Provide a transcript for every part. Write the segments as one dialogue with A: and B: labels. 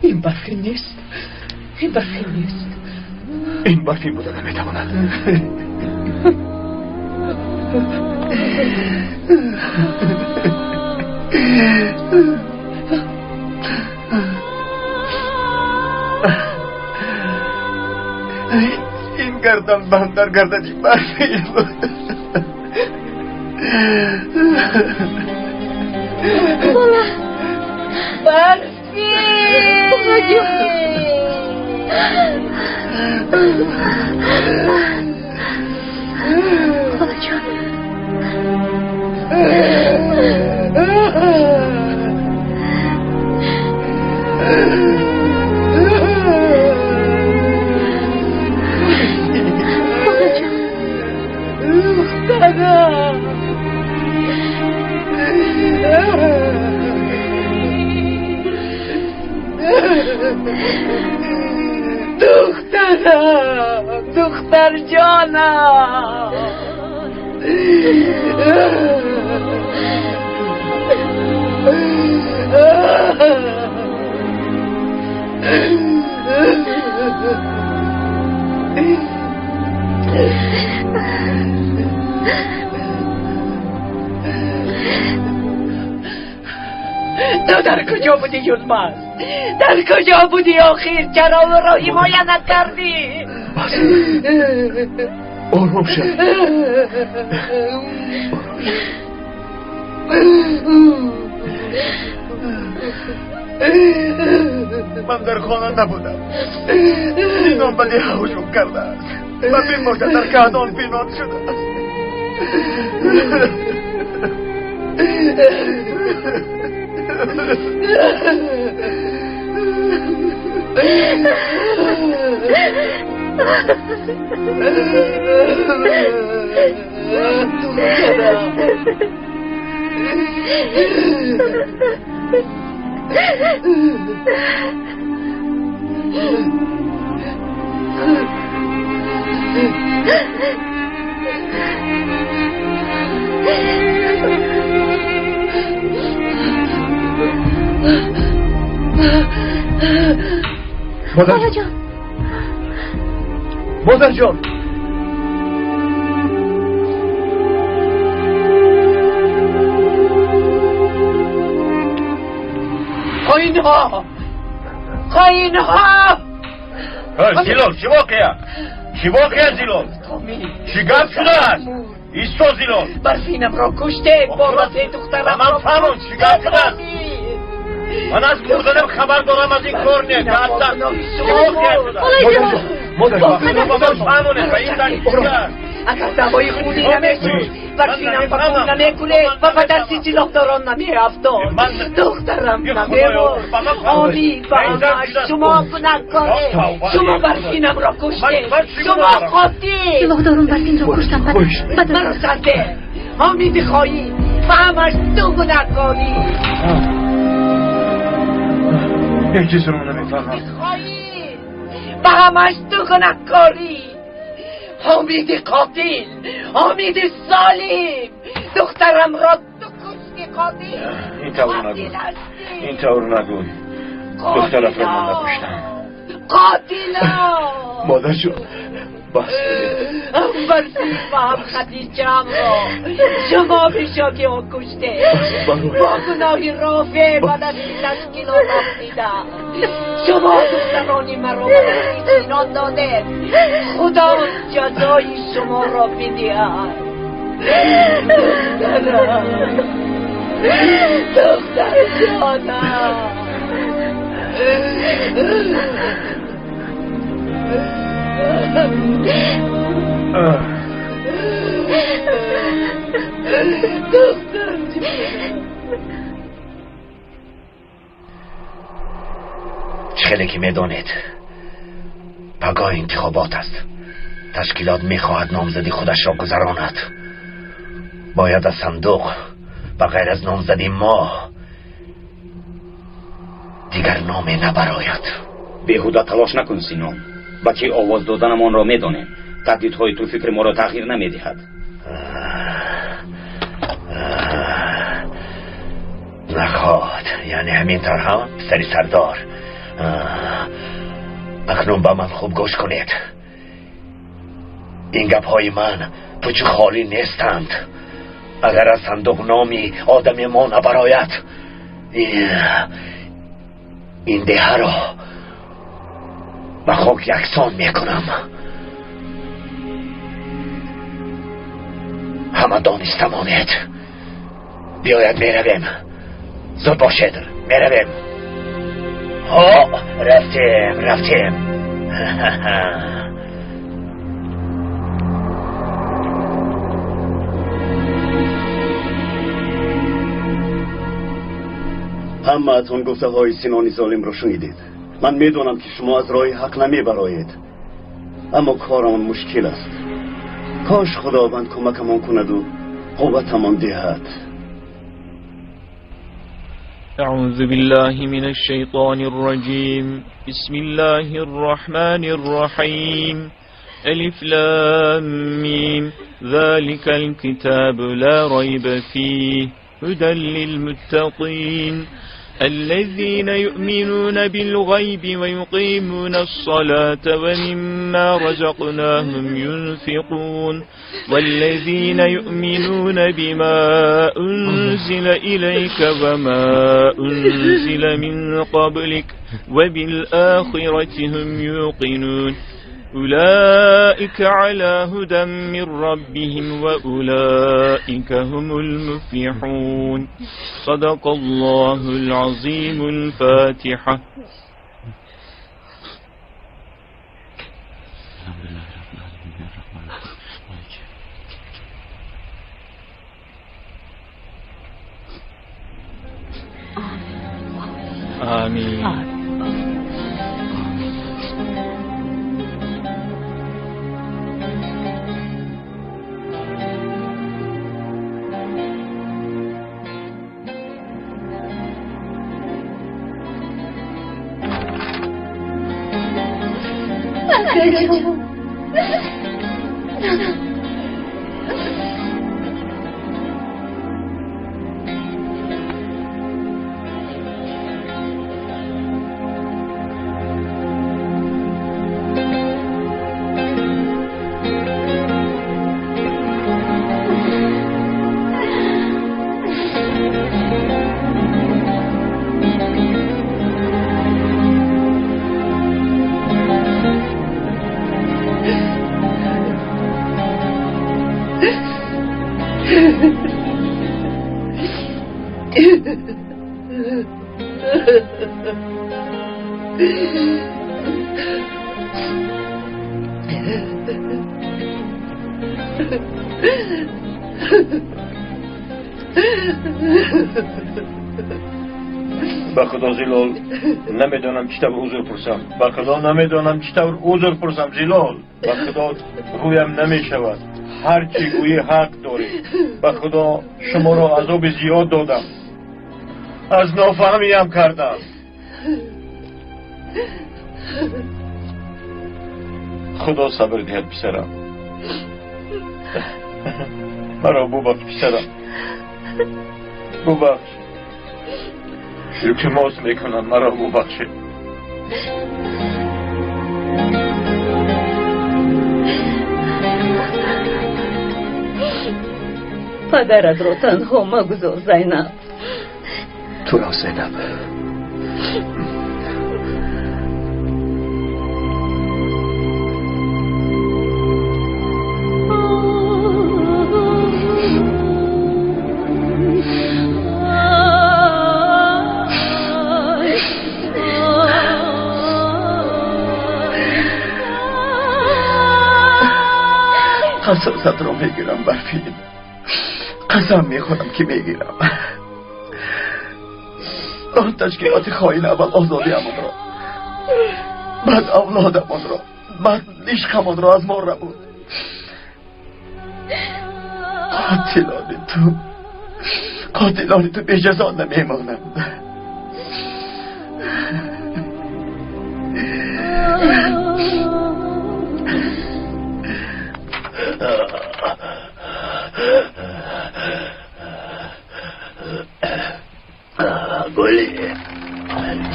A: Ин барфӣ нест. Ин барфӣ нест.
B: Ин барфӣ буда наметавонад. Ин гарданбанд дар гардани барфӣ буд.
C: Бола!
A: Барфӣ!
C: Болаҷон! Болаҷон! Болаҷон!
A: Духтарам! Духтарам! Духтарҷонам! Ту дар куҷо будӣ, Юлмаз? Дар куҷо будӣ охир? Чаро ӯро ҳимоя накардӣ?
B: Бас, ором шав. Ман дар хона набудам. Синон ба деҳа ҳуҷум кардааст ва бемоша дар каҳдон пинҳон шудааст.
C: Болаҷон!
B: Модарҷон!
A: Хоинҳо! Хоинҳо!
D: Зилол, чӣ воқеа? Чӣ воқеа, Зилол? Чӣ гап шудааст? Исто, Зилол!
A: Барфинамро куште, боласе духтарамро.
D: Ба ман фаҳмон, чӣ гап шудааст? Ман аз мурданам хабар дорам, аз ин кор не. Чӣ воқеа шудааст?
B: Модарҷон!
D: Фаҳмонед, ба ин зан чӣ шудааст?
A: Агар даъвои хунӣ намешуд, барфинам ба хун намекунед ва ба дасти силоҳдорон намеафтод. Духтарам намемурд. Омид ба ҳамааш шумо гунаҳкоред. Шумо барфинамро куштед. Шумо қотил.
C: Силоҳдорон Барфинро куштанд.
A: Маро сарде. Омиди хоин ба ҳамааш ту гунаҳкорӣ.
B: Як чизро намефаҳмам.
A: Хоин ба ҳамааш ту гунаҳкорӣ. Ҳомиди қотил, Ҳомиди золим, духтарамро ту кушти, қотил.
D: Ин тавр нагӯй, ин тавр нагӯй. Духтаратро ман накуштам.
A: Қотило!
B: Модарҷон, бас кунед.
A: Ҳам Барфин ва ҳам Хадичаамро шумо бешоки он куштед. Бо гуноҳи Рофеъ ба дасти ташкилот афтида. Шумо духтарони маро ба дасти Синон додед. Худо ҷазои шуморо бидиҳад. Духтарам, духтарҷонам.
D: Чӣ хеле ки медонед, пагоҳ интихобот аст. Ташкилот мехоҳад номзадӣ худашро гузаронад. Бояд аз сандуқ ба ғайр аз номзади мо дигар номе набарояд.
E: Беҳуда талош накун, Синон. Ба чӣ овоз доданамонро медонем. Таҳдидҳои ту фикри моро тағйир намедиҳад.
D: нахоҳад. Яъне ҳамин тавр ҳам писари сардор. Акнун ба ман хуб гӯш кунед. Ин гапҳои ман пучу холӣ нестанд. Агар аз сандуқ номи одами мо набарояд, ин деҳаро ба хок яксон мекунам. Ҳама дониста монед. Биёяд, меравем. Зуд бошед, меравем. Ҳо, рафтем, рафтем.
F: Ҳамаатон гуфтаҳои Синони золимро шунидед. Ман медонам ки шумо аз роҳи ҳақ намебароед, аммо корамон мушкил аст. Кош Худованд кӯмакамон кунаду қувватамон диҳад.
G: أعوذ بالله من الشيطان الرجيم. بسم الله الرحمن الرحيم. ألف لام ميم. ذلك الكتاب لا ريب فيه هدى للمتقين الذين يؤمنون بالغيب ويقيمون الصلاة ومما رزقناهم ينفقون والذين يؤمنون بما أنزل إليك وما أنزل من قبلك وبالآخرة هم يوقنون أولئك على هدى من ربهم وأولئك هم المفلحون. صدق الله العظيم. الفاتحة. آمين.
B: Ба худо Зилол, намедонам чӣ тавр узр пурсам. Ба худо намедонам чӣ тавр узр пурсам, Зилол. Ба худо рӯям намешавад. Ҳар чӣ гӯӣ ҳақ дорӣ. Ба худо шуморо азоби зиёд додам. Аз нофаҳмиям кардам. Худо сабр диҳад писарам. Маро бубахш писарам. Бубахш. Илтимос мекунам, маро бубахшед.
A: Падаратро танҳо магузор, Зайнаб.
D: Туро, Зайнаб.
B: қасосатро мегирам, Барфин. Қасам мехӯрам ки мегирам. Он ташкилоти хоин аввал озодиамонро, баъд авлодамонро, баъд ишқамонро аз мо рабуд. Қотилони ту, қотилони ту беҷазо намемонанд.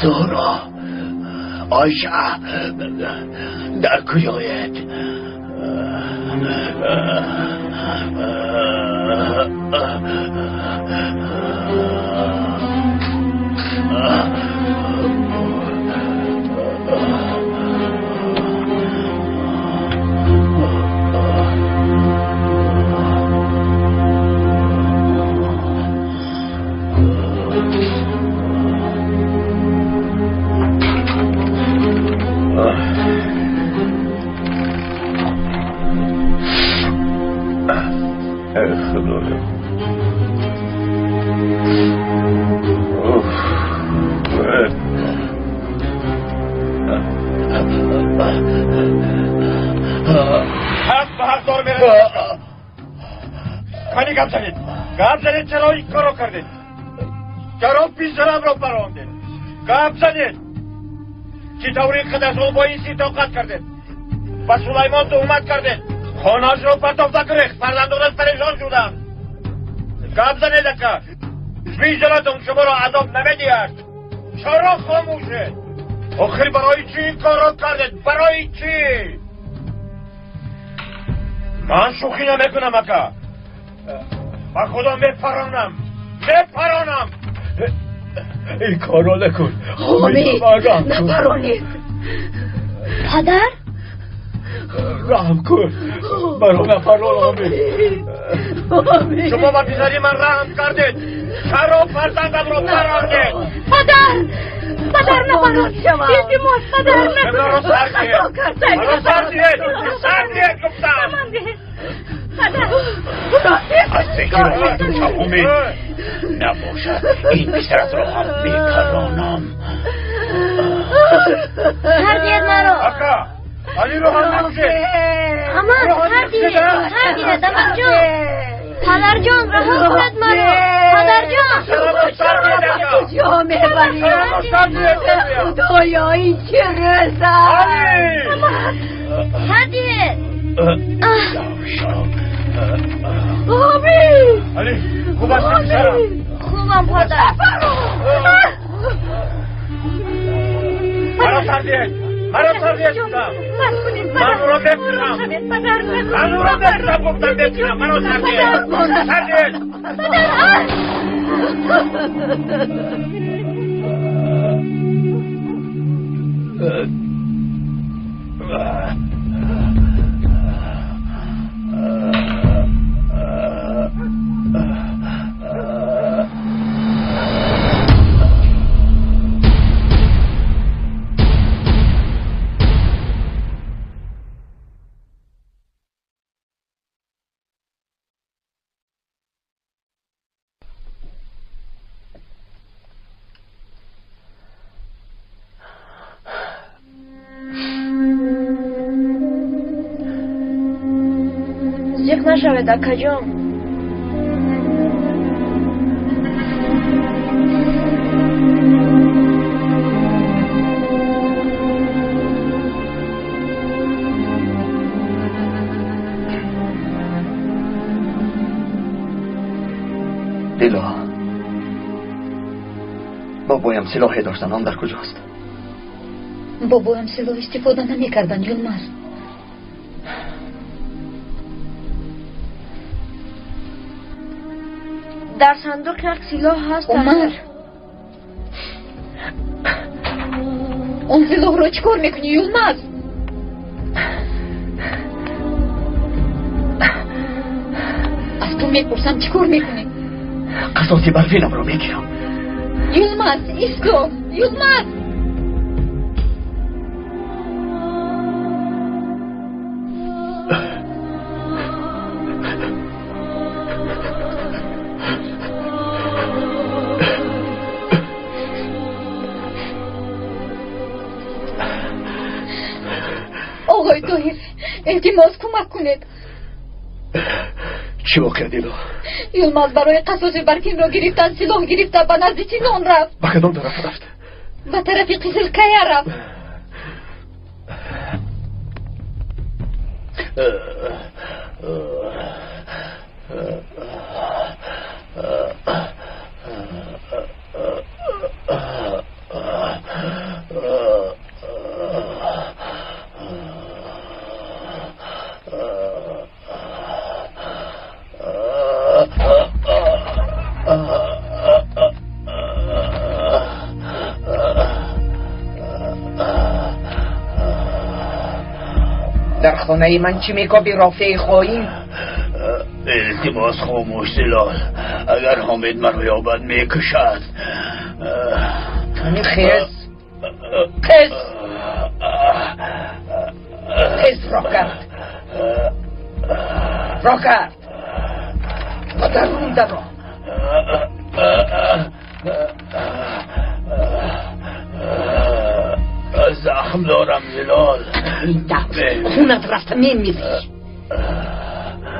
D: Зуҳро, Оиша, дар куҷоед?
B: Гап занед, чаро ин корро кардед? Чаро писарамро парондед? Гап занед! Чӣ тавр ин қадар сол бо ин ситоқат кардед? Ба Сулаймон туҳмат кардед, хонаашро партофта гирехт, фарзандонаш парешон шуданд. Гап занед, ака! Виҷдонатон шуморо азоб намедиҳад. Чаро хомӯшед? Охир барои чӣ ин корро кардед? Барои чӣ? Ман шӯхӣ намекунам, ака. Ба худо мепаронам, мепаронам. Ин корро накун.
A: Омид, напаронед.
C: Падар?
B: Раҳм кун, маро напарон, Омид. Шумо ба писари ман раҳм кардед, чаро фарзандамро парондед?
C: Падар! Падар, напарон! Илтимос, падар, накун!
B: Маро сар диҳед! Маро сар диҳед! Сар диҳед, гуфтам!
D: Аз фикр омадам, Умед. Набошад, ин писаратро ҳам мепаронам.
C: Сар диҳед маро!
B: Ака, Алиро ҳам накушед!
C: Амак, сар диҳед! Сар диҳед, амакҷон! Падарҷон, раҳо кунед маро! Падарҷон!
A: Куҷо мебарӣ? Худоё, ин чӣ рӯз аст?
C: Амак, сар диҳед!
A: Омид!
B: Али, хуб ҳастӣ, писарам?
C: Хубам, падар.
B: Маро сар диҳед! Маро сар диҳед, гуфтам! Ман ӯро мекушам! Ман ӯро мекушам, гуфтам, мекушам! Маро сар диҳед! Сар диҳед!
C: Падар! Зиқ нашавед, акаҷон.
D: Лило, бобоям силоҳе доштанд, он дар куҷост?
C: Бобоям силоҳ истифода намекарданд, Юлмаз.
H: Дар сандуқ як силоҳ ҳаст.
C: Умар, он силоҳро чӣ кор мекунӣ, Юлмаз? Аз ту мепурсам, чӣ кор мекунӣ?
D: Қасоси барфинамро мегирам.
C: Юлмаз, исто! Юлмаз! Оғои Тоҳир, илтимос, кӯмак кунед.
D: Чӣ воқеа, Дило?
C: Юлмаз барои қасоси барфинро гирифтан силоҳ гирифта ба назди Синон рафт.
D: Ба кадом тараф рафт?
C: Ба тарафи Қизилкая рафт.
A: Дар хонаи ман чӣ мекобӣ, Рофеи хоин?
B: Илтимос хомӯш, Зилол. Агар Ҳомид маро ёбад, мекушад.
A: Кани хез, хез, хез, роҳ кард, роҳ кард, ба дарун даро.
B: Захм дорам, Зилол.
A: Ин тавр хунат рафта мемирӣ.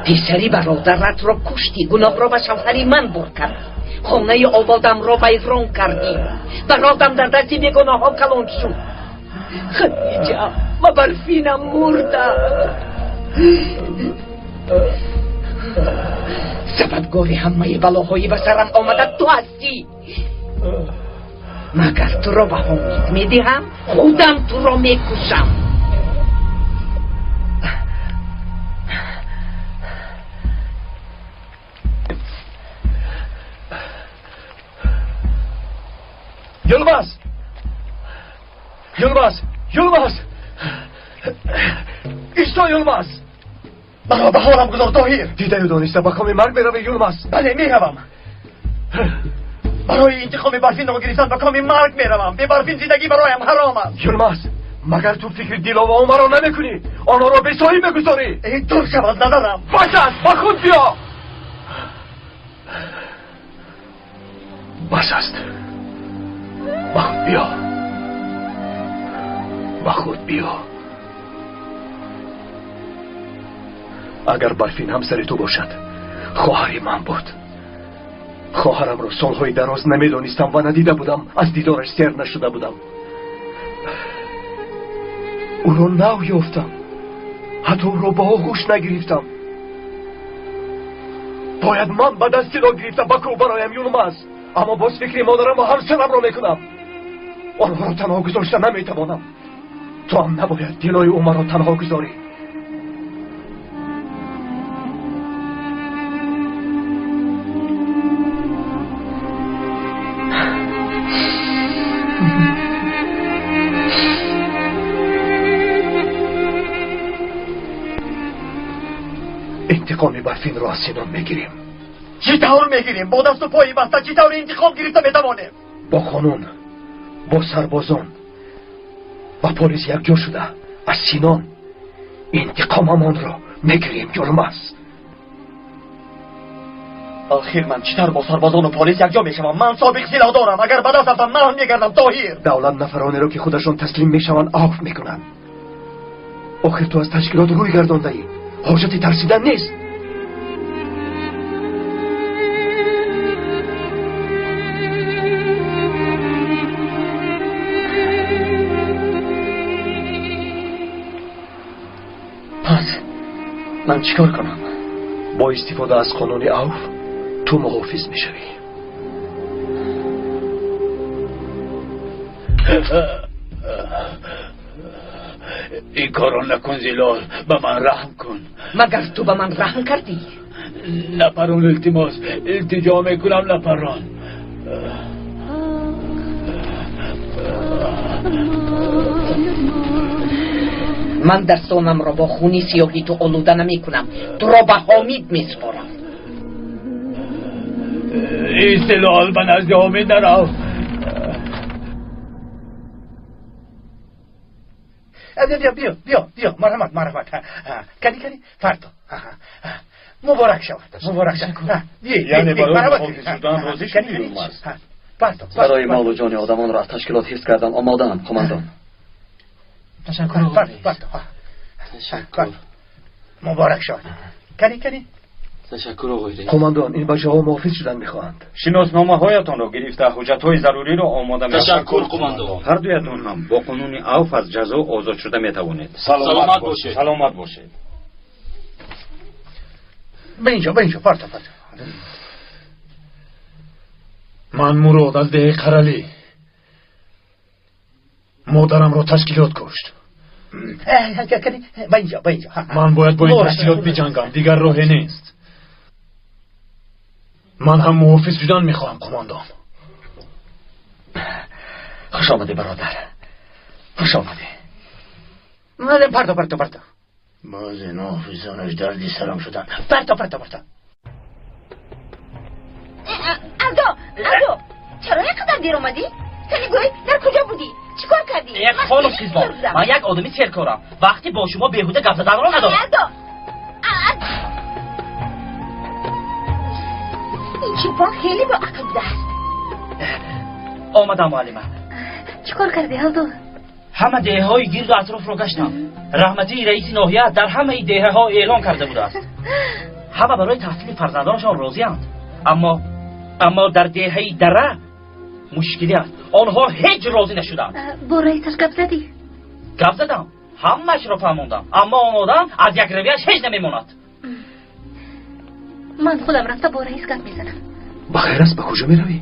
A: Писари бародаратро куштӣ, гуноҳро ба шавҳари ман бор кардӣ, хонаи ободамро вайрон кардӣ, бародам дар дасти бегуноҳҳо калон шуд. Хадиҷа ва Барфинам мурда. Сабабгори ҳамаи балоҳои ба сарам омада ту ҳастӣ. Магар туро ба Ҳомид медиҳам, худам туро мекушам.
I: Yılmaz! Yılmaz! Yılmaz! Исто, Yılmaz!
F: Маро ба ҳолам гузор, Тоҳир.
I: Дидаю дониста ба коми марг меравӣ, Юлмаз.
F: Бале, меравам. Барои интиқоми Барфинро гирифтан ба коми марг меравам. Бе Барфин зиндагӣ бароям ҳаром аст.
I: Юлмаз, магар ту фикри Дилова Умарро намекунӣ? Онҳоро бесоҳиб мегузорӣ.
F: Эй, дур шав аз назарам.
I: Бас аст, ба худ биё. Бас аст, ба худ биё, ба худ биё. Агар Барфин ҳамсари ту бошад, хоҳари ман буд. Хоҳарамро солҳои дароз намедонистам ва надида будам, аз дидораш сер нашуда будам. Ӯро нав ёфтам, ҳатто ӯро ба оғӯш нагирифтам. Бояд ман ба дасти ро гирифта ба кӯҳ бароям, Юлмаз. Аммо боз фикри модарам ва ҳамсарамро мекунам. Онҳоро танҳо гузошта наметавонам. Ту ҳам набояд Дилои Умарро танҳо гузорӣ. Интиқоми Барфинро аз Синон мегирем.
F: Чӣ тавр мегирем? Бо дасту пои баста чӣ тавр интиқом гирифта метавонем?
I: Бо қонун, бо сарбозон ва полис якҷо шуда аз Синон интиқомамонро мегирем, Юлмаз.
F: Охир ман чӣ тавр бо сарбозону полис якҷо мешавам? Ман собиқ силоҳ дорам. Агар ба даст афтам, маҳв мегардам, Тоҳир.
I: Давлат нафаронеро ки худашон таслим мешаванд афв мекунанд. Охир ту аз ташкилот рӯй гардондаӣ. Ҳоҷати тарсидан нест.
F: Пас ман чӣ кор кунам?
I: Бо истифода аз қонуни авф ту муҳофиз мешавӣ.
B: Ин корро накун, Зилол. Ба ман раҳм кун.
A: Магар ту ба ман раҳм кардӣ?
B: Напарон, илтимос, илтиҷо мекунам, напарон.
A: Ман дастонамро бо хуни сиёҳи ту олуда намекунам. Туро ба Ҳомид месупорам.
B: Истилол, ба назди Ҳомид нарав.
F: Биё, биё, биё, биё, марҳамат, марҳамат. Кани, кани, фардо. Муборак шавад, муборак шавад.
B: Яъне барои муҳофиз шудан розӣ шудӣ, Юлмаз?
J: Барои молу ҷони одамонро аз ташкилот ҳифз кардан омодаам, қумандон.
F: Ташаккур, ташаккур. Муборак шавад. Кани, кани.
K: Ташаккур, оғои раис.
I: Қумандон, ин бачаҳо муҳофиз шудан мехоҳанд.
E: Шиносномаҳоятонро гирифта, ҳуҷҷатҳои заруриро омода мекунед.
K: Ташаккур, қумандон.
E: Ҳар дуятон ҳам бо қонуни авф аз ҷазо озод шуда метавонед.
K: Саломат бошед.
E: Саломат бошед.
F: Ба инҷо, ба инҷо, парто, парто.
I: Ман Мурод аз деҳаи Қаралӣ. Модарамро ташкилот кушт.
F: Ба инҷо, ба инҷо.
I: Ман бояд бо ин ташкилот биҷангам, дигар роҳе нест. Ман ҳам муҳофиз шудан мехоҳам, қумандон.
D: Хуш омадӣ, бародар, хуш омадӣ.
F: Парто, парто, парто.
D: Боз ино ҳофизонаш дарди сарам шуданд. Парто, парто, парто.
L: Алдо, Алдо, чаро инқадар дер омадӣ? Кани гӯй, дар куҷо будӣ? Чӣ кор кардӣ?
M: Хонум Қизбон, ман як одами серкорам. Вақти бо шумо беҳуда гап заданро надорам.
L: Алдо, ин чӯпон хеле боақл будааст.
M: Омадам, муаллима.
N: Чӣ кор кардӣ, Алдо?
M: Ҳама деҳаҳои гирду атрофро гаштам. Раҳматии раиси ноҳия дар ҳамаи деҳаҳо эълон карда будааст. Ҳама барои таҳсили фарзандонашон розианд. Аммо дар деҳаи Дара мушкилӣ аст. Онҳо ҳеҷ розӣ нашуданд.
N: Бо раисаш гап задӣ?
M: Гап задам. Ҳамаашро фаҳмондам. Аммо он одам аз якравияш ҳеҷ намемонад.
N: Ман худам рафта бо раис гап мезанам.
I: Ба хайр аст, ба куҷо меравӣ?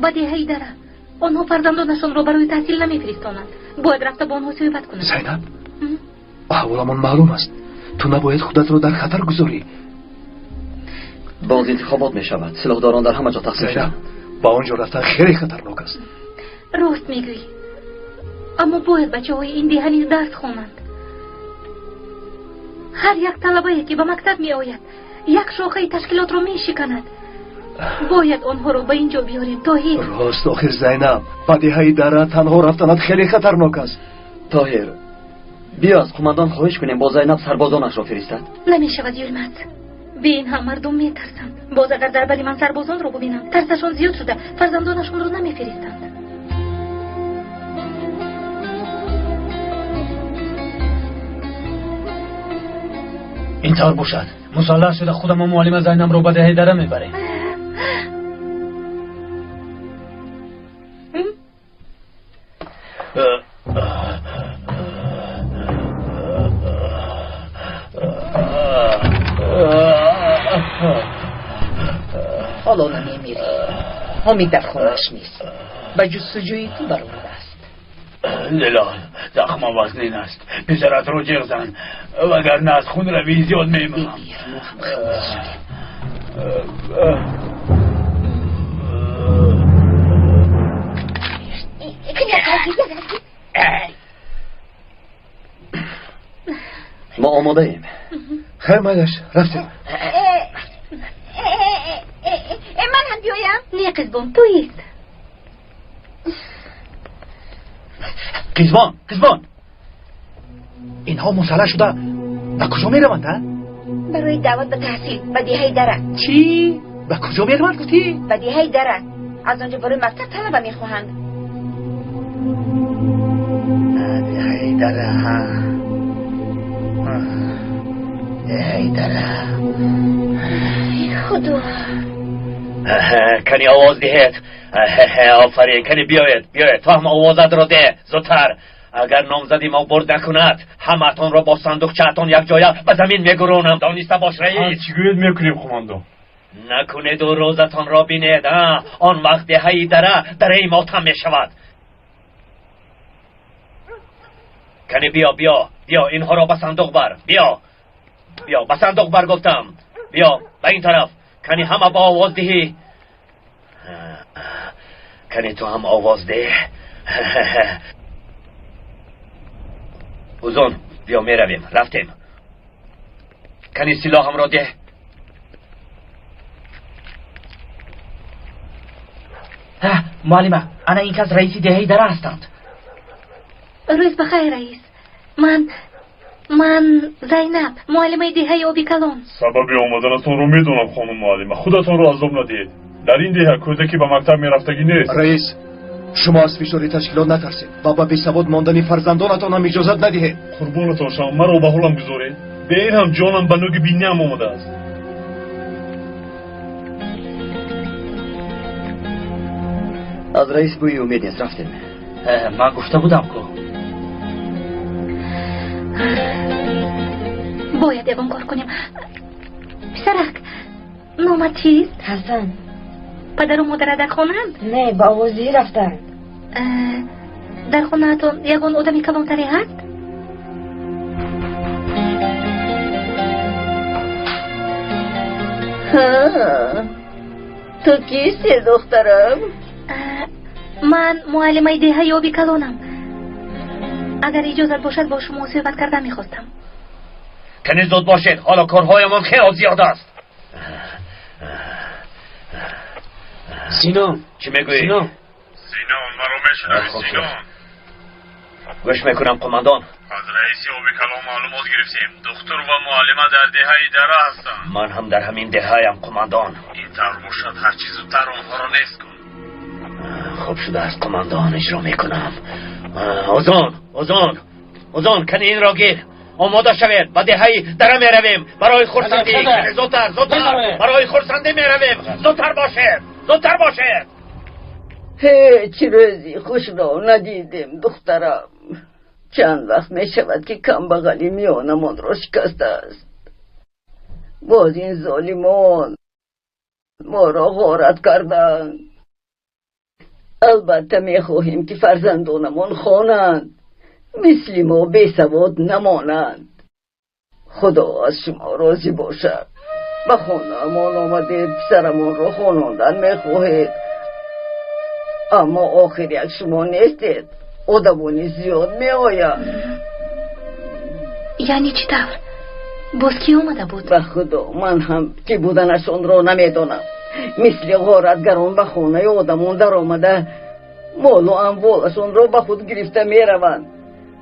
N: Ба деҳаи Дара. Онҳо фарзандонашонро барои таҳсил намефиристонанд. Бояд рафта бо онҳо суҳбат кунам.
I: Зайнаб, аҳволамон маълум аст. Ту набояд худатро дар хатар гузорӣ.
J: Боз интихобот мешавад. Силоҳдорон дар ҳама ҷо тақсим шуданд.
I: Ба он ҷо рафтан хеле хатарнок аст.
N: Рост мегӯӣ. Аммо бояд бачаҳои ин деҳа низ дарс хонанд. Ҳар як талабае ки ба мактаб меояд, як шохаи ташкилотро мешиканад. Бояд онҳоро ба ин ҷо биёрем, Тоҳир.
I: Рост, охир Зайнаб, ба деҳаи Дара танҳо рафтанат хеле хатарнок аст.
J: Тоҳир, биё аз қумандон хоҳиш кунем бо Зайнаб сарбозонашро фиристад.
N: Намешавад, Юлмат. Бе ин ҳам мардум метарсанд. Боз агар дар бари ман сарбозонро бубинанд, тарсашон зиёд шуда, фарзандонашонро намефиристанд.
K: Ин тавр бошад, мусаллаҳ шуда худам муаллима Зайнабро ба деҳаи Дара мебарем.
A: Ҳоло намемирӣ. Ҳомид дар хонааш нест. Ба ҷустуҷӯи ту баромадааст.
D: Зилол, захмам вазнин аст. Писаратро ҷиғ зан, вагарна аз хунравӣ зиёд мемирам.
A: Бемир, мо ҳам халос шудем.
J: Мо омодаем.
I: Хайр, майлаш, рафтем.
L: Ман ҳам биёям?
N: Не, Қизбон, ту ист.
D: Қизбон, Қизбон, инҳо мусаллаҳ шуда ба куҷо мераванд, а?
L: Барои даъват ба таҳсил ба деҳаи Дара.
D: Чӣ? Ба куҷо мераванд гуфтӣ?
L: Ба деҳаи Дара. Аз он ҷо барои мактаб талаба мехоҳанд.
D: Деҳаи Дара, ҳа. Деҳаи Дара.
L: Худо.
D: Кани овоз диҳед. Офарин, кани биёед, биёед. Ту ҳам овозатро деҳ, зудтар. Агар номзади мо бурд накунад, ҳамаатонро бо сандуқчаатон якҷоя ба замин мегуронам. Дониста бош, раис.
B: Чӣ гӯед мекунем, қумандон?
D: Накунеду рӯзатонро бинед, а? Он вақт деҳаи Дара дараи мотам мешавад. Кани биё, биё, биё, инҳоро ба сандуқ бар. Биё, биё, ба сандуқ бар гуфтам. Биё, ба ин тараф. Кани ҳама ба овоз диҳӣ. Кани ту ҳам овоз деҳ. Узун, биё меравем, рафтем. Кани силоҳамро деҳ.
M: Муаллима, ана ин кас раиси деҳаи Дара ҳастанд.
N: Рӯз ба хайр, раис. Ман Зайнаб, муаллимаи деҳаи Оби Калон.
B: Сабаби омаданатонро медонам, хонум муаллима. Худатонро азоб надиҳед. Дар ин деҳа кӯдаке ба мактаб мерафтагӣ нест.
I: Раис, шумо аз фишори ташкилот натарсед ва ба бесавод мондани фарзандонатон ҳам иҷозат надиҳед.
B: Қурбонатон шавам, маро ба ҳолам гузоред. Бе ин ҳам ҷонам ба нӯги биниам омадааст.
J: Аз раис бӯи умед нест, рафтем.
M: Ман гуфта будам ку.
N: Бояд ягон кор кунем. Писарак, номат чист?
H: Ҳасан.
N: Падару модарат дар хонаанд?
H: Не, ба овоздиҳӣ рафтанд.
N: Дар хонаатон ягон одами калонтаре ҳаст?
L: Ту кисти, духтарам?
N: Ман муаллимаи деҳаи Оби Калонам. Агар иҷозат бошад, бо шумо суҳбат кардан мехостам.
D: Кани зуд бошед, ҳоло корҳоямон хеле зиёд аст.
K: Синон,
D: чӣ мегӯӣ?
K: Синон,
O: Синон, маро мешунавӣ, Синон?
D: Гӯш мекунам, қумандон.
O: Аз раиси оби калон маълумот гирифтем. Духтур ва муаллима дар деҳаи дара ҳастанд.
D: Ман ҳам дар ҳамин деҳаям, қумандон.
O: Ин тавр бошад, ҳарчи зудтар онҳоро нест кун.
D: Хуб шудааст, қумандон, иҷро мекунам. Озон, озон, озон, кани инро гир. Омода шавед, ба деҳаи дара меравем барои хурсандӣ. Зудтар, зудтар, барои хурсандӣ меравем. Зудтар бошед, зудтар бошед.
A: Ҳеҷ рӯзи хушро надидем, духтарам. Чанд вақт мешавад, ки камбағалӣ миёнамонро шикастааст. Боз ин золимон моро ғорат карданд. Албатта мехоҳем, ки фарзандонамон хонанд, мисли мо бесавод намонанд. Худо аз шумо розӣ бошад. Ба хонаамон омадед, писарамонро хонондан мехоҳед, аммо охир як шумо нестед, одамони зиёд меоянд.
N: Яъне чӣ тавр? Боз кӣ омада буд?
A: Ба худо, ман ҳам кӣ буданашонро намедонам. Мисли ғоратгарон ба хонаи одамон даромада, молу амволашонро ба худ гирифта мераванд.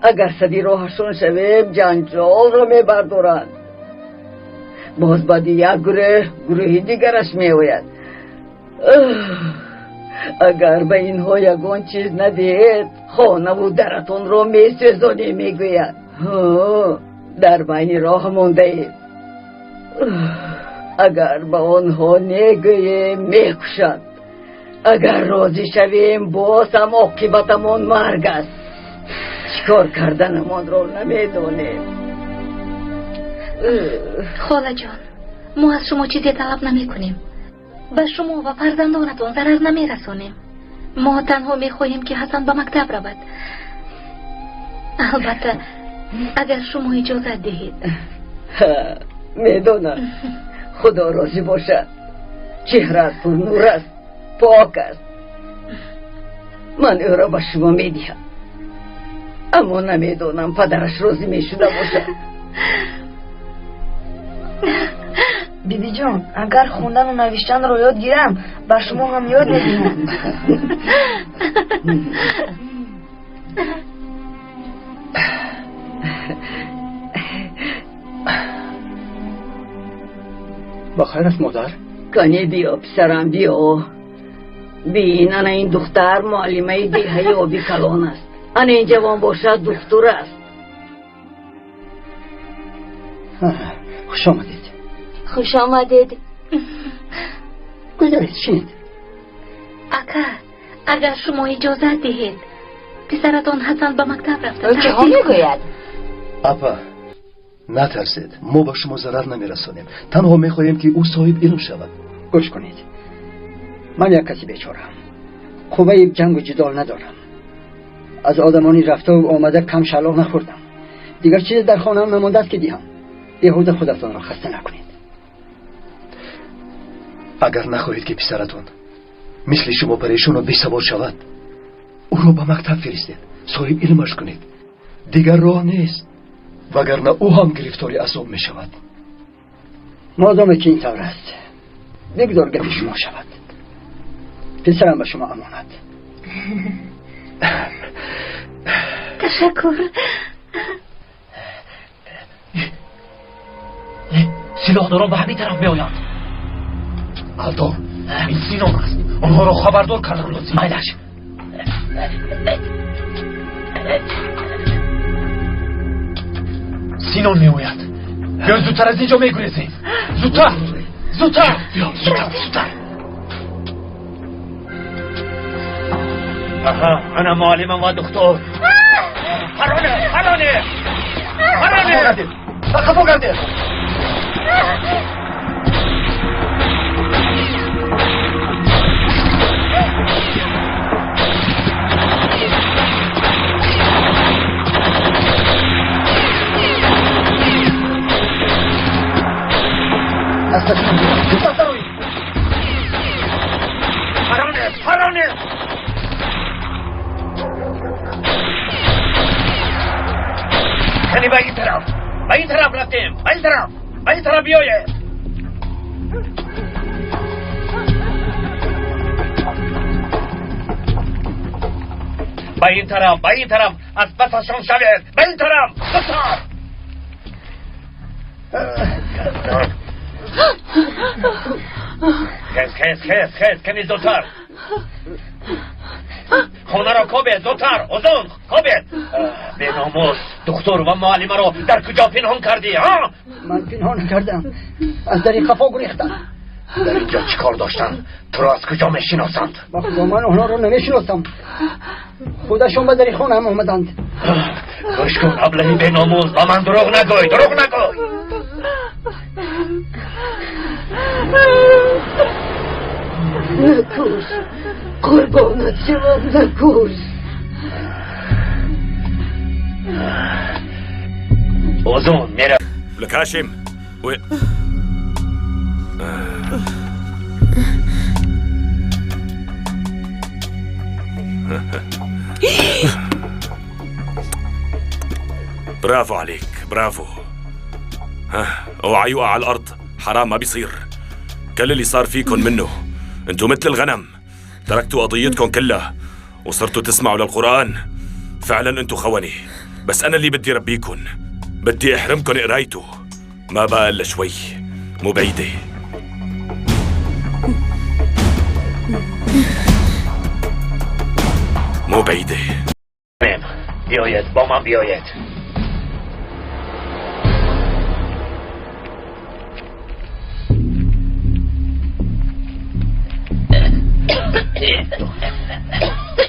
A: Агар сади роҳашон шавем, ҷанҷолро мебардоранд. Боз баъди як гурӯҳ, гурӯҳи дигараш меояд. Агар ба инҳо ягон чиз надиҳед, хонаву даратонро месӯзонем, мегӯяд. Дар байни роҳ мондаем. Агар ба онҳо негӯем, мекушанд. Агар розӣ шавем, боз ҳам оқибатамон марг аст. Чӣ кор карданамонро намедонем.
N: Холаҷон, мо аз шумо чизе талаб намекунем. Ба шумо ва фарзандонатон зарар намерасонем. Мо танҳо мехоҳем, ки Ҳасан ба мактаб равад. Албатта, агар шумо иҷозат диҳед.
A: Медонам, худо розӣ бошад. Чеҳраат пурнур аст, пок аст. Ман ӯро ба шумо медиҳам, аммо намедонам падараш розӣ мешуда бошад.
H: Бибиҷон, агар хондану навиштанро ёд гирам, ба шумо ҳам ёд медиҳам.
J: Ба хайр аст, модар?
A: Кане биё, писарам, биё. Бин, ана ин духтар муаллимаи деҳаи оби калон аст. Ана ин ҷавон бошад, духтур аст.
J: Хуш омадед.
C: Хуш омадед.
J: Гузаред, шинед.
N: Ака, агар шумо иҷозат диҳед, писаратон Ҳасан ба мактаб рафта.
L: Чиҳо мегӯяд?
I: Апа, натарсед, мо ба шумо зарар намерасонем. Танҳо мехоҳем, ки ӯ соҳиб илм шавад.
J: Гӯш кунед, ман як каси бечораам, қувваи ҷангу ҷидол надорам. Аз одамони рафтаву омада кам шалоқ нахӯрдам. Дигар чизе дар хонаам намондааст, ки диҳам. Беҳуда худатонро хаста накунед.
I: Агар нахоҳед, ки писаратон мисли шумо парешону бесавод шавад, ӯро ба мактаб фиристед, соҳиб илмаш кунед. Дигар роҳ нест, вагарна ӯ ҳам гирифтори азоб мешавад.
J: Модоме ки ин тавр аст, бигзор гапи шумо шавад. Писарам ба шумо амонат.
N: Ташаккур.
M: Силоҳдорон ба ҳамин тараф меоянд.
I: Алдор, ин Синон аст. Онҳоро хабардор кардан лозим.
M: Майлаш.
I: Синон меояд. Биё, зудтар аз ин ҷо мегурезем. Зудтар, зудтар, биё, зудтар, зудтар.
D: Аҳа, ана муаллимам ва духтур. Пароне, пароне, пароне!
I: Ба қафо гардед!
D: Пароне, пароне! Кани ба ин тараф. Ба ин тараф рафтем, ба ин тараф, ба ин тараф биёед. Ба ин тараф, ба ин тараф, аз пасашон шавед, ба ин тараф, зудтар. Хез, хез, хез, хез, ками зудтар. Хонаро кобед, зудтар, озон, кобед. Беномус, духтур ва муаллимаро дар куҷо пинҳон кардӣ, ҳа?
J: Ман пинҳон накардам, аз дари қафо гурехтам.
D: Дар инҷо чӣ кор доштанд? Туро аз куҷо мешиносанд?
J: Ба худо ман онҳоро намешиносам. Худашон ба дари хонаам омаданд.
D: Гӯш кун, аблаҳи беномус, ба ман дурӯғ нагӯй, дурӯғ нагӯй.
A: Накуш, қурбонат шавам, накуш.
D: Озон мера.
P: لك هاشم و... برافو عليك، برافو. ها، اوعى يوقع على الارض، حرام ما بيصير. كل اللي صار فيكم منه، انتم مثل الغنم، تركتوا قضيتكم كلها وصرتوا تسمعوا للقرآن. فعلا انتم خونة، بس انا اللي بدي ربيكم، بدي احرمكم قرايته. ما بقى الا شوي، مو بعيدة. مو بعيدة.
D: بیاید با من بیاید.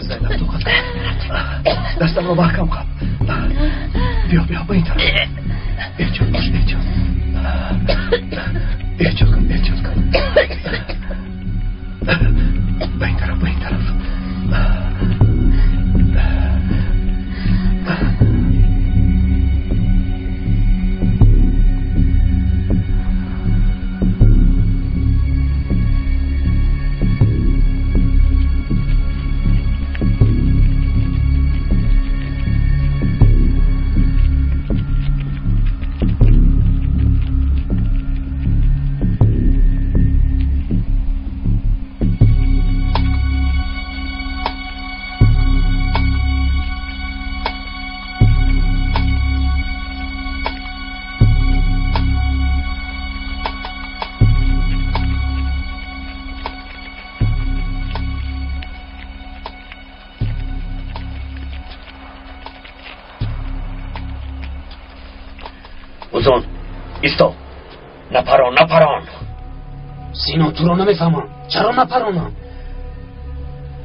I: زینب тоқат кун, дастамро маҳкам қаб. Биё, биё, ба ин тараф. Эҳтиёт бош, эҳтиёт, эҳтиёт кун, эҳтиёт кун. Ба ин тараф, ба ин тараф.
D: اوزون، ایستا. نپران، نپران.
K: سینا، تو رو نمیفهمم، چرا نپرانم؟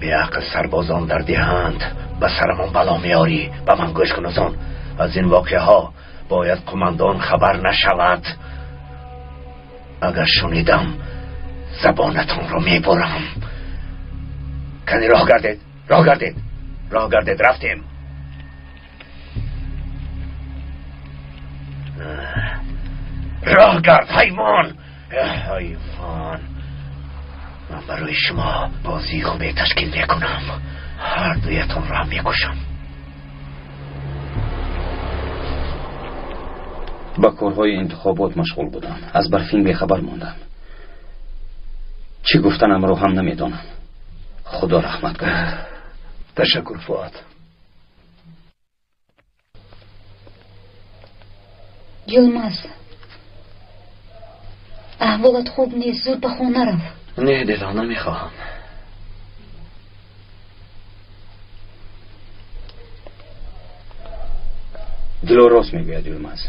D: بیعقل سربازان در دهند، به سرمان بلا میاری. به من گوش کن اوزون، از این واقعه ها باید قماندان خبر نشود. اگر شنیدم زبانتان رو میبرم. کنی راه گردید، راه گردید، راه گردید، رفتیم. راه گرد حیوان، حیوان. من برای شما بازی خوبی تشکیل میکنم، هر دویتون را میکشم.
E: با کارهای انتخابات مشغول بودم، از برفین بیخبر ماندم. چی گفتنم رو هم نمیدانم. خدا رحمت کند.
I: تشکر فؤاد.
N: Йилмаз, аҳволат хуб нест, зуд ба хона рав.
D: Не, Дило, намехоҳам.
E: Дило рост мегӯяд, Юлмаз.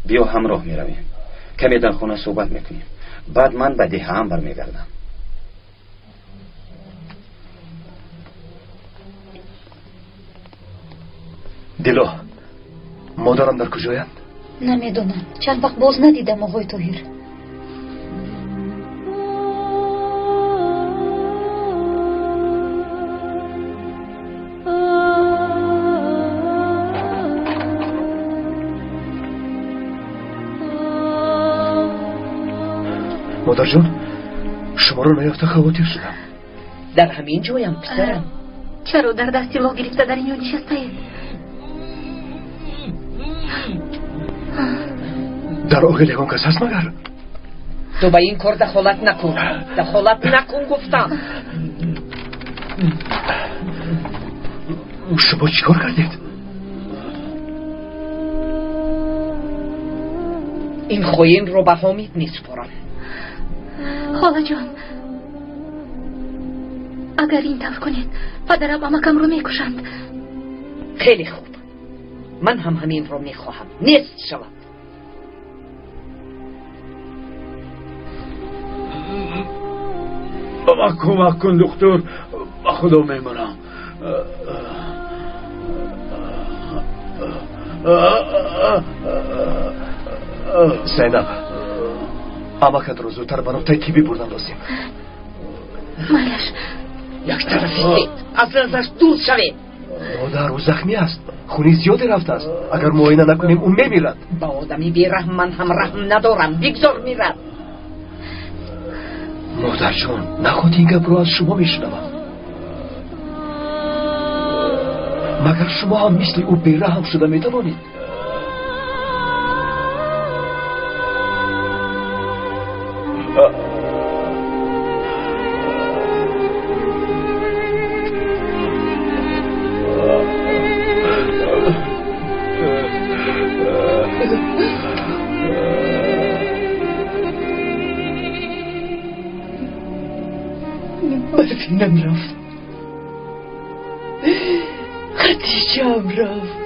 E: Биё ҳамроҳ меравем, каме дар хона суҳбат мекунем, баъд ман ба деҳаам бармегардам.
I: Дило, модарам дар куҷоянд?
N: Намедонам, чанд вақт боз надидам оғои Тоҳир.
I: Модарҷон, шуморо наёфта хавотир шудам.
A: Дар ҳамин ҷоям, писарам.
N: Чаро дар даст силоҳ гирифта дар ин ҷо нишастаед?
I: Дар оғил ягон кас ҳаст магар?
A: Ту ба ин кор дахолат накун, дахолат накун гуфтам.
I: Шумо чӣ кор кардед?
A: Ин хоинро ба Ҳомид месупорам.
N: Холаҷон, агар ин тавр кунед, падарам амакамро мекушанд.
A: Хеле хуб, ман ҳам ҳаминро мехоҳам, нест шавад.
B: Ба ман кӯмак кун, духтур, ба худо мемонам.
I: Зайнаб, амакатро зудтар ба нуқтаи тиббӣ бурдан лозим.
N: Майлаш.
A: Як тараф истед, аз назараш дур шавед.
I: Модар, ӯ захмӣ аст, хуни зиёде рафтааст. Агар муоина накунем, ӯ мемирад.
A: Ба одами бераҳм ман ҳам раҳм надорам, бигзор мирад.
I: Модарҷон, наход ин гапро аз шумо мешунавам. Магар шумо ҳам мисли ӯ бераҳм шуда метавонед?
A: Барфинам рафт, Хадиҷаам рафт.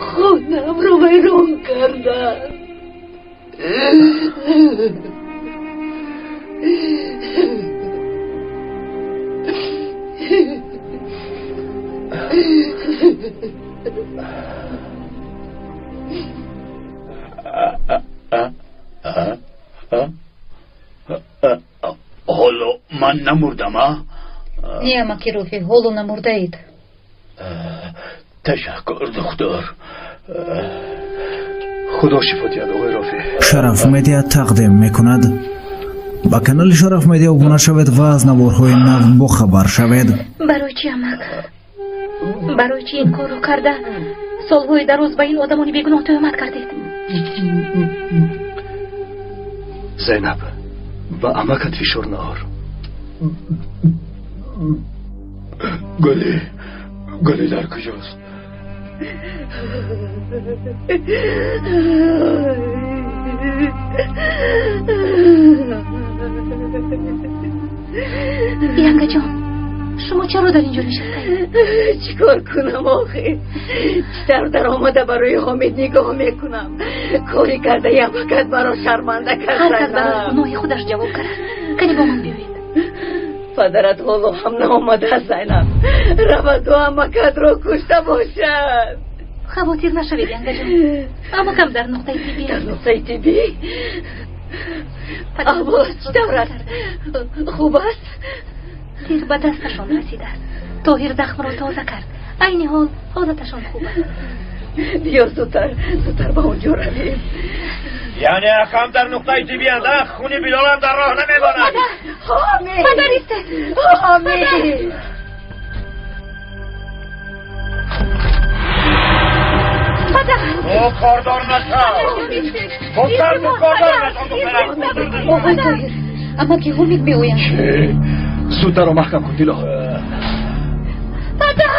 A: Хонаамро вайрон карданд.
B: Ҳоло ман намурдам, а?
N: Не, амаки Рофеъ, ҳоло намурдаед.
B: Ташаккур, духтур.
I: Худо шифо диҳад, оғои Рофеъ.
Q: Шараф Медиа тақдим мекунад. Ба канали Шараф Медиа обуна шавед ва аз наворҳои нав бохабар шавед.
N: Барои чӣ, амак? Барои чӣ ин корро карда солҳои дароз ба ин одамони бегуноҳ тӯҳмат кардед?
I: Зайнаб, ба амакат фишор наор.
B: Гулӣ, Гулӣ дар куҷост?
N: Янгаҷон, шумо чаро дар инҷо нишастаед?
A: Чӣ кор кунам охир? Чӣ тавр даромада барои Ҳомид нигоҳ мекунам? Кори кардаи амакат маро шарманда кард.
N: Ҳар кас барои гуноҳи худаш ҷавоб кард. Кани бо ман биёед.
A: Падарат ҳоло ҳам наомадааст, Зайнаб. Раваду амакатро кушта бошад.
N: Хавотир нашавед, Янгаҷон. Амакам дар нуқтаи тиббӣ.
A: Дар нуқтаи тиббӣ? Аҳволаш чӣ тавр аст? Хуб аст?
N: Тир ба дасташон расидааст. Тоҳир захмро тоза кард. Айни ҳол ҳолаташон хуб аст.
A: Биё зудтар, зудтар ба он ҷо равем.
B: Яъне акам дар нуқтаи тиббианд, а? Хуни Билолам дар роҳ намемонад.
A: Ҳомид!
N: Падар, истед!
A: Ҳомид!
N: Падар!
B: Ӯ кордор нашав! Гуфтам ту кордор нашав, духтарам!
N: Оғои Тоҳир, амаки Ҳомид меоянд.
I: Чӣ? Зудтарро маҳкам кун, Дило.
N: Падар!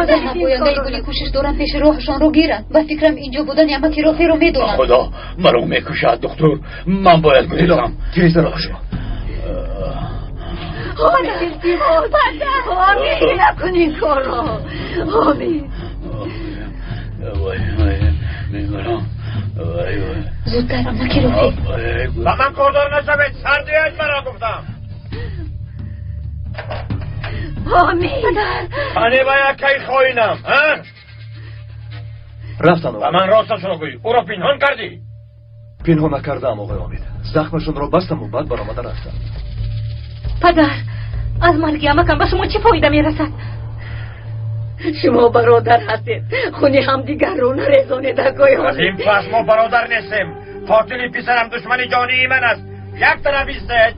L: Зайнаб, ояндаи Гулӣ кӯшиш доранд пеши роҳашонро гиранд. Ба фикрам инҷо будани амаки Рофеъро медонанд.
B: Худо маро мекушад, духтур. Ман бояд гурезам.
I: Тезтар шумо.
A: Ҳомид, Ҳомид, накун ин корро. Ҳомид.
B: Вой, вой, мемирам. Вой, вой.
N: Зудтар, амаки Рофеъ.
B: Ба ман кордор нашавед, сардият маро гуфтам.
A: Ҳомид!
B: Ане ба яккаи хоинам, а?
I: Рафтан.
B: Ба ман росташро гӯй, ӯро пинҳон кардӣ?
I: Пинҳон накардаам, оғои Ҳомид. Захмашонро бастаму баъд баромада рафтам.
N: Падар, аз марги амакам ба шумо чӣ фоида мерасад?
A: Шумо бародар ҳастед, хуни ҳамдигарро нарезонед, акои
B: Аз ин пас мо бародар нестем. Қотили писарам душмани ҷонии ман аст. Як тараф истед.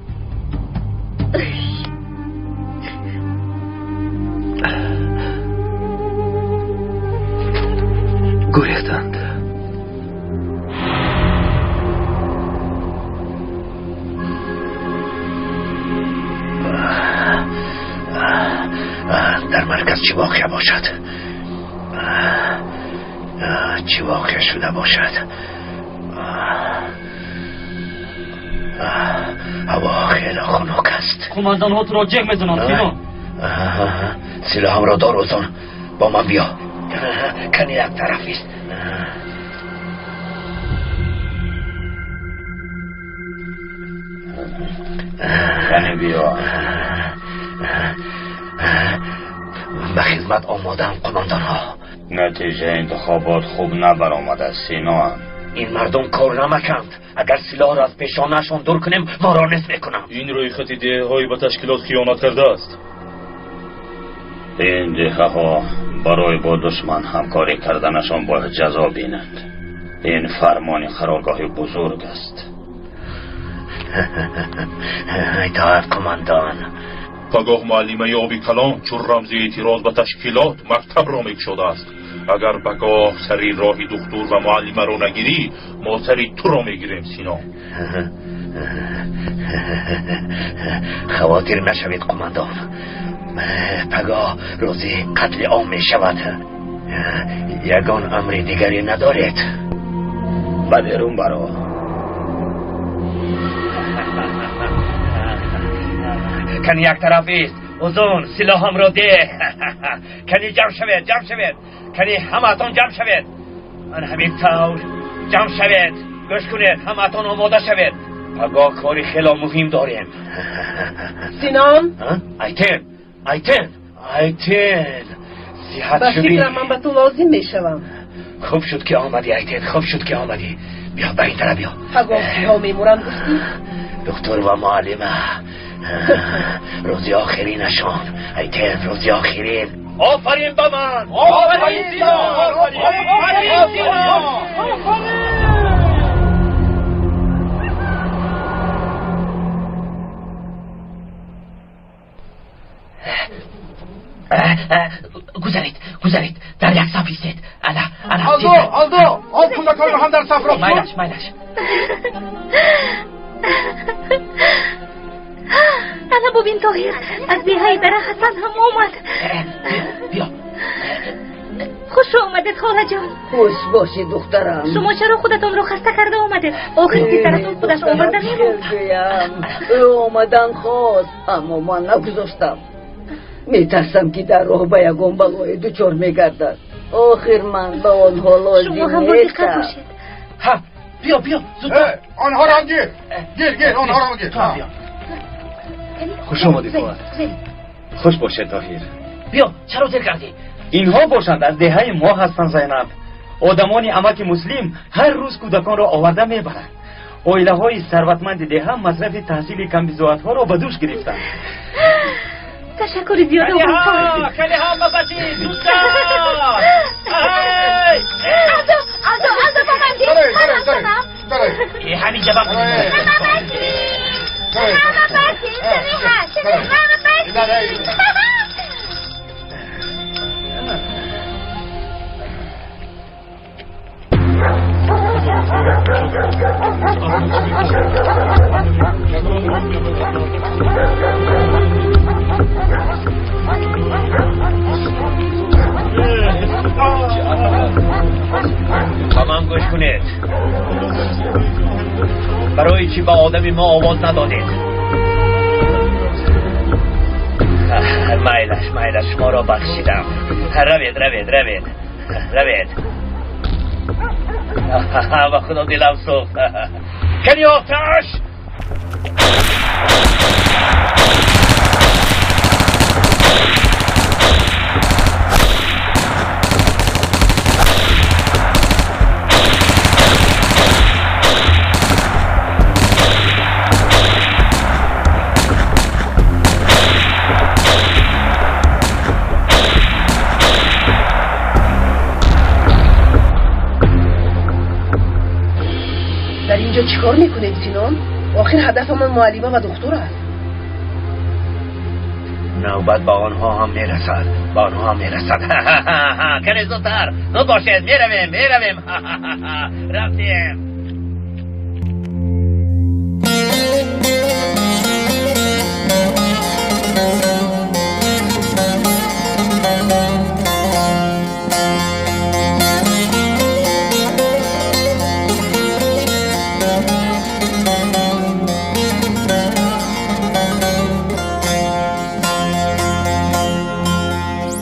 I: Гурехтанд.
D: Дар марказ чӣ воқеа бошад? Чӣ воқеа шуда бошад? Ҳаво хеле хунук аст.
M: Қумандонҳо туро ҷеғ мезананд, Сино.
D: Силоҳамро дор, Узун, бо ман биё. Кани як тараф ист.
E: Кани биё.
D: Ба хизмат омодаам, қумандонҳо.
E: Натиҷаи интихобот хуб набаромадааст, Сино.
D: Ин мардум кор намаканд. Агар силоҳро аз пешонаашон дур кунем, моро нест мекунанд.
O: Ин рӯйхати деҳаҳои ба ташкилот хиёнат кардааст.
E: Ин деҳаҳо барои бо душман ҳамкорӣ карданашон бояд ҷазо бинанд. Ин фармони қароргоҳи бузург аст.
D: Итоат, қумандон.
R: Пагоҳ муаллимаи оби калон чун рамзи эътироз ба ташкилот мактабро мекушодааст. Агар пагоҳ сари роҳи духтур ва муаллимаро нагирӣ, мо сари туро мегирем, Сино.
D: Хавотир нашавед, қумандон. Пагоҳ рӯзи қатли ом мешавад. Ягон амри дигаре надоред?
E: Ба берун баро.
D: Кани як тараф ист. Узун, силоҳамро деҳ. Кани ҷамъ шавед, ҷамъ шавед. Кани ҳамаатон ҷамъ шавед. Ман ҳамин тавр ҷамъ шавед. Гӯш кунед, ҳамаатон омода шавед. Пагоҳ кори хело муҳим дорем.
A: Синон?
D: Айтен, Айтен, Айтен. Сиҳат
A: Ба
D: шудӣ?
A: фикрам ман ба ту лозим мешавам.
D: Хуб шуд ки омадӣ, Айтен, хуб шуд ки омадӣ. Биё, ба ин тараф биё.
A: Пагоҳ киҳо мемуранд гуфтӣ?
D: Духтур ва муаллима. Рӯзи охиринашон. Айтен, рӯзи охирин. Офарин ба ман!
B: Офарин, Сино! Офарин, Сино!
M: Гузаред, гузаред, дар як саф истед. Ана, ана.
S: Алдо, Алдо, он кӯдаконро ҳам дар саф рост кун.
M: Майлаш, майлаш.
N: Ана бубин, Тоҳир, аз деҳаи дара Ҳасан ҳам омад.
M: Биё.
N: Хуш омадед, холаҷон.
J: Хуш бошӣ, духтарам.
N: Шумо чаро худатонро хаста карда омадед? Охир писаратон худаш оварда мемонд.
J: Гӯям, ӯ омадан хост, аммо ман нагузоштам. Метарсам, ки дар роҳ ба ягон балое дучор мегардад. Охир ман ба онҳо лозим
N: Шумо ҳам бодиққат
J: нестам.
N: бошед.
M: Ҳа, биё, биё, зудтар.
S: Онҳоро ҳам гир. Гир, гир, онҳоро ҳам гир.
I: Хуш омадӣ, хоҳар.
E: Хуш бошед, Тоҳир.
M: Биё, чаро дер кардӣ?
E: Инҳо бошанд аз деҳаи мо ҳастанд, Зайнаб. Одамони амаки Муслим ҳар рӯз кӯдаконро оварда мебаранд. Оилаҳои сарватманди деҳа масрафи таҳсили камбизоатҳоро ба дӯш гирифтанд.
N: Ташаккури зиёд, оғои.
M: Калиҳо, бабачи, зудтар! Ай!
C: Алдо, Алдо, Алдо, ба ман деҳ. Ман ҳастам.
M: Ҳамин ҷавоб.
C: Ҳама баси. Ҳама баси. Самиҳа, Самиҳа, ҳама баси.
D: Ба ман гӯш кунед. Барои чӣ ба одами мо овоз надодед? Майлаш, майлаш, шуморо бахшидам. Равед, равед, равед, равед. Ба худо дилам сӯхт. Кани оташ!
A: Дар инҷо чӣ кор мекунед, Синон? Охир ҳадафамон муаллима ва духтур аст.
D: Навбат ба онҳо ҳам мерасад, ба онҳо ҳам мерасад. Кане зудтар, зуд бошед, меравем, меравем. Рафтем.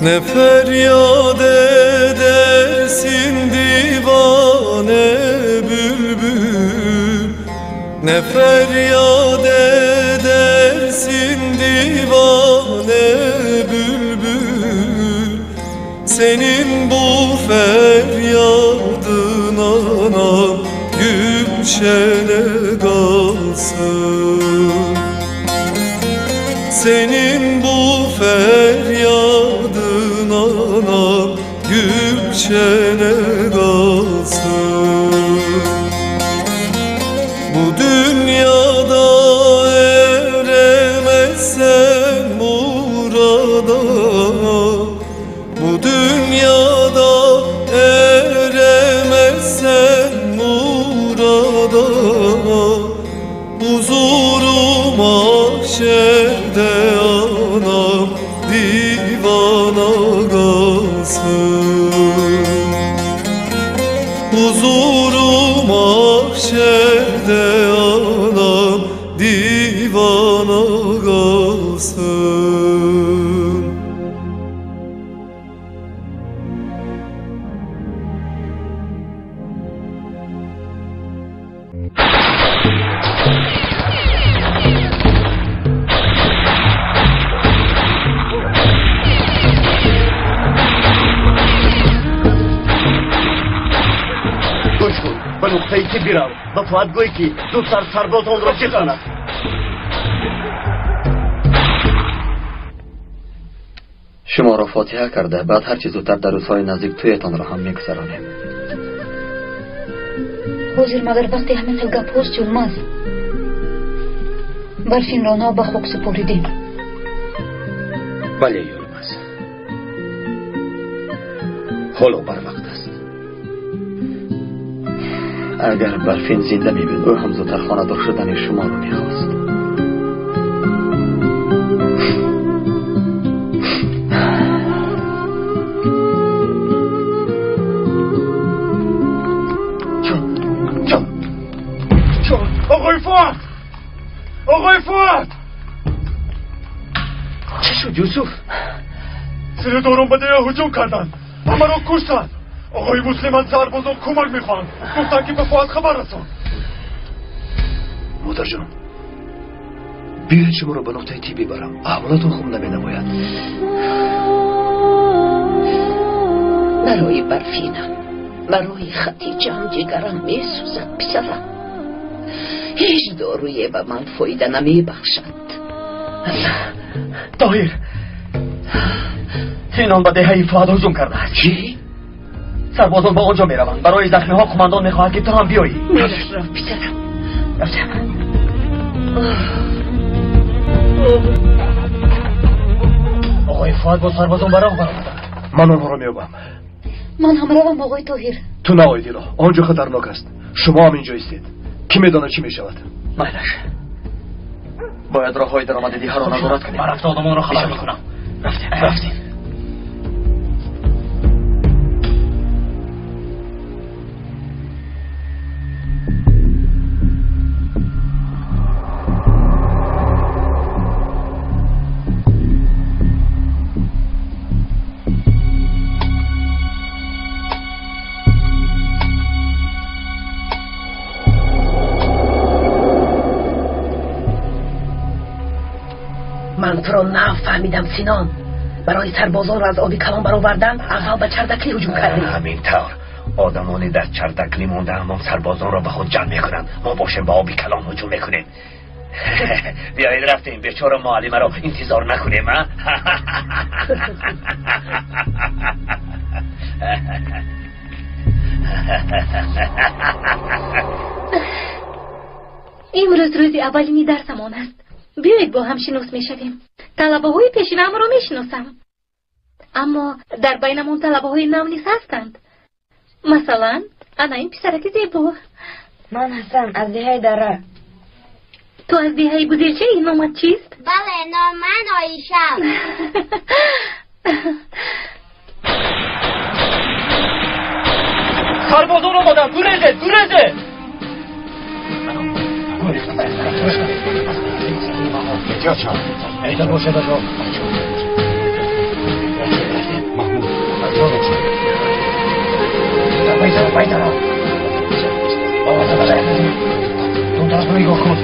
T: Ne feryat edersin divane bülbül, ne feryat edersin divane bülbül. Senin bu feryadın anam gülşene kalsın. Senin bu feryadın anam gülşene kalsın. Bu dünyada eremezsen murada, bu dünyada eremezsen murada, huzuru mahşerde anam divana kalsın. Huzuru mahşerde anam divana kalsın.
F: Ба нуқтаи ки бирав, ба Фуад гӯй ки зудтар сарбозонро бихонад.
U: Шуморо фотиҳа карда, баъд ҳарчи зудтар дар рӯзҳои наздик тӯятонро ҳам мегузаронем.
L: Ҳозир магар вақти ҳамин хел гапҳост, Юлмаз? Барфинро нав ба хок супоридем.
D: Бале, Юлмаз, ҳоло барвақт аст.
U: Агар Барфин зинда мебуд, ӯ ҳам зудтар хонадор шудани шуморо мехост.
S: آقای فؤاد، آقای فؤاد،
D: چه شد یوسف؟
S: سیله‌داران به دیه هجوم کردند، همه را کشتند. آقای مسلم از سربازان کمک میخواهند، گفتند که به فؤاد خبر رسان.
I: مادرجان، بیایید شما را به نقطه طبی برم، احوالتون خوب نمینماید.
A: برای برفینم، برای خدیجه جگرم میسوزد پسرم. هیچ دارویی به من فایده نمیبخشد.
U: طاهر، سینان به دهه فؤاد هجوم کرده است.
A: چی؟
U: سربازان به آنجا میروند. برای زخمی ها قماندان میخواهد که تو هم بیایی.
A: میرم پسرم.
U: رفتم. آقای فؤاد با سربازان برای برآمدند.
I: من آنها را میابم.
L: من هم روم آقای طاهر.
I: تو نه آی دیلا، آنجا خطرناک است. شما هم اینجا ایستید. کی میداند چی میشود؟
U: مایلش، باید راه های درآمد دیه را نظارت کنیم.
M: من رفته آدمان را خبر میکنم.
U: رفتیم، رفتیم.
A: من تو را نفهمیدم سینان. برای سربازان را از آبی کلان برآوردن اول به چردکلی هجوم کردیم.
D: همین طور آدمانی در چردکلی مونده همان سربازان را به خود جمع میکنند. ما باشیم به آبی کلان هجوم میکنیم. بیایید رفتیم، بیچاره معلمه را انتظار نکنیم.
N: امروز روز اولینی درسمان است. بیایید با هم شناس میشویم. Талабаҳои пешинаамро мешиносам, аммо дар байнамон талабаҳои нав низ ҳастанд. Масалан, ана ин писараки зебо.
H: Ман Ҳасан, аз деҳаи Дара.
N: Ту аз деҳаи Гузелчаи? Номат чист?
G: Бале, ном ман Оиша.
M: Сарбозон омаданд! Гурезед, гурезед!
D: Эҳтиёт шав.
K: Эҳтиёт бошед, аҷо.
D: Маҳмуд, байзара, байзара. Ту тарафро нигоҳ кун.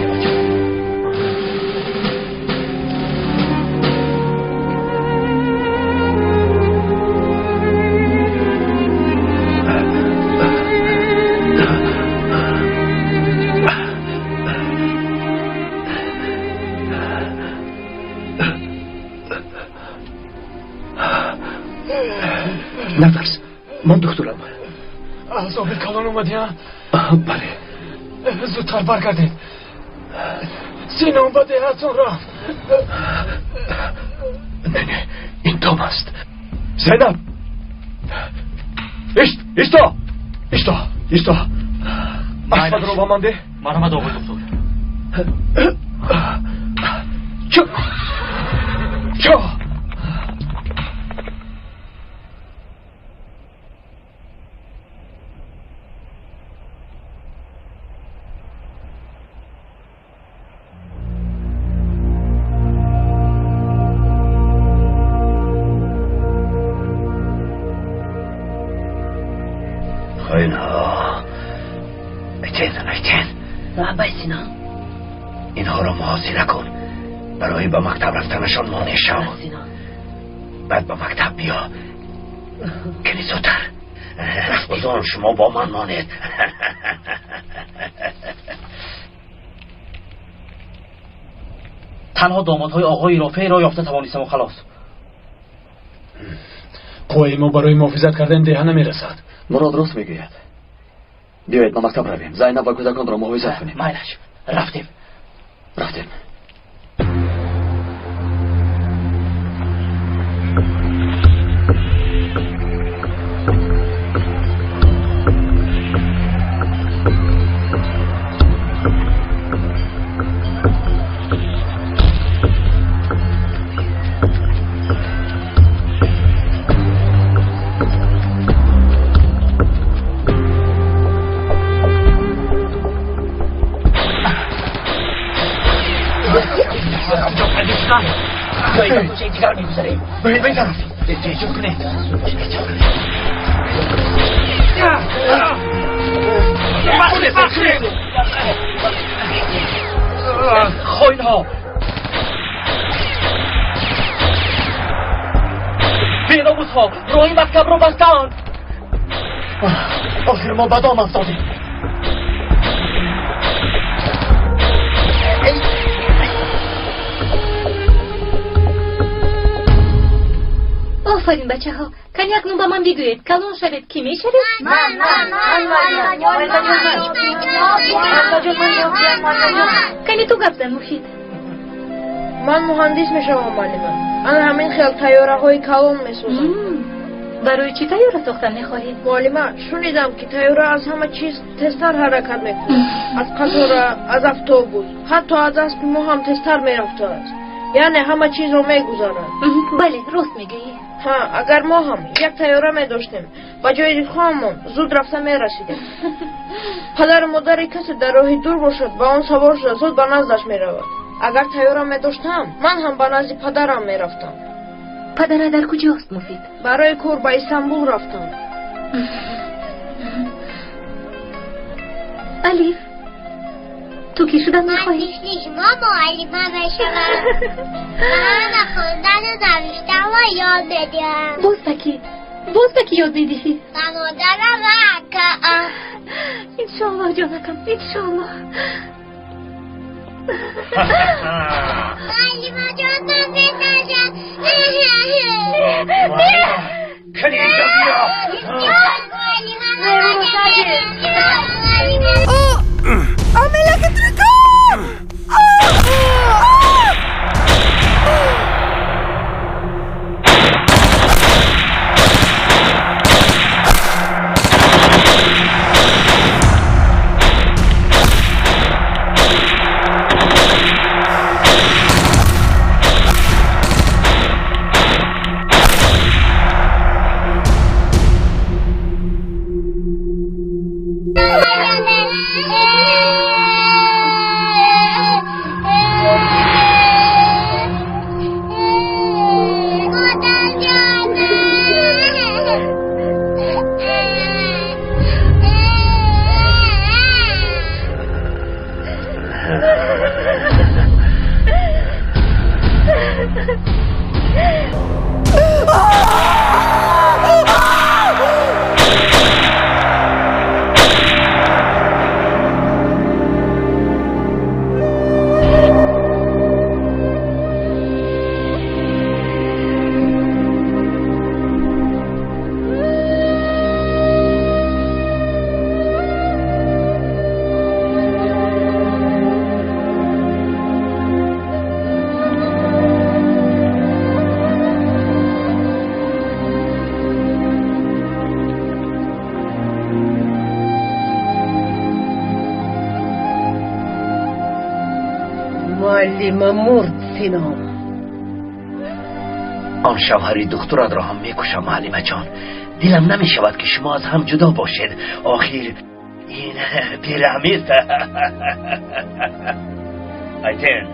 I: Натарс, ман духтурам.
S: Аз оби калон омадия?
I: Бале.
S: Зудтар баргардед. Сином ба деҳатон рафт.
I: Не, не, ин дом аст. Зайнаб! Исто! Исто! Исто! Аспадро ба ман деҳ.
M: Марҳамат, оғои духтур.
I: Чо! Чо!
D: اینها را محاصره کن. برای به مکتب رفتنشان مانع شو. بعد به مکتب بیا. کمی زودتر. بازان شما با من مانید.
M: تنها دامادهای آقای رافع را یافته توانستم و خلاص.
K: قوای ما برای محافظت کردن деҳа намерасад.
U: Мурод рост мегӯяд. Биёед ба мактаб равем. Зайнаб ва кӯдаконро муҳофизат кунем.
M: Майлаш, рафтем.
U: Рафтем.
M: دیگر میگذاریم.
I: به این طرف.
M: احتیاط کنید. خائنها، بیناموسها راهی مکتب را بستند.
I: آخر ما به دام افتادیم.
N: Офарин, бачаҳо. Кани акнун ба ман бигӯед, калон шавед, кӣ мешавед?
G: Ман, ман, ман.
N: Кани ту гап зан, Муфид.
H: Ман муҳандис мешавам, муаллима. Ана ҳамин хел тайёраҳои калон месозам.
N: Барои чӣ тайёра сохтан мехоҳӣ?
H: Муаллима, шунидам, ки тайёра аз ҳама чиз тезтар ҳаракат мекунад. Аз қатора, аз автобус, ҳатто аз аспи мо ҳам тезтар мерафтааст. Яъне ҳама чизро мегузарад.
N: Бале, рост мегӯӣ.
H: Ҳа, агар мо ҳам як тайёра медоштем, ба ҷои дилхоҳамон зуд рафта мерасидем. Падару модари касе дар роҳи дур бошад, ба он савор шуда зуд ба наздаш меравад. Агар тайёра медоштам, ман ҳам ба назди падарам мерафтам.
N: Падара дар куҷост, Муфид?
H: Барои кор ба Истанбул рафтам.
N: Алиф, ту кӣ шудан мехоҳӣ?
G: Ман мисли шумо муаллима мешавам. Ба ҳама хондану навиштанро ёд медиҳам.
N: Боз ба кӣ? Боз ба кӣ ёд медиҳӣ?
G: Ба модарам ва акаам.
N: Иншоаллоҳ, ҷонакам, иншоаллоҳ.
G: Муаллима ҷон, ман метарсам.
D: Кани инҷо биё.
G: Муаллима, муаллима.
V: Амелаки трика!
A: муаллима мурд, Сино.
D: Он шавҳари духтуратро ҳам мекушам, муаллимаҷон. Дилам намешавад, ки шумо аз ҳам ҷудо бошед. Охир ин бераҳмист. Айтен,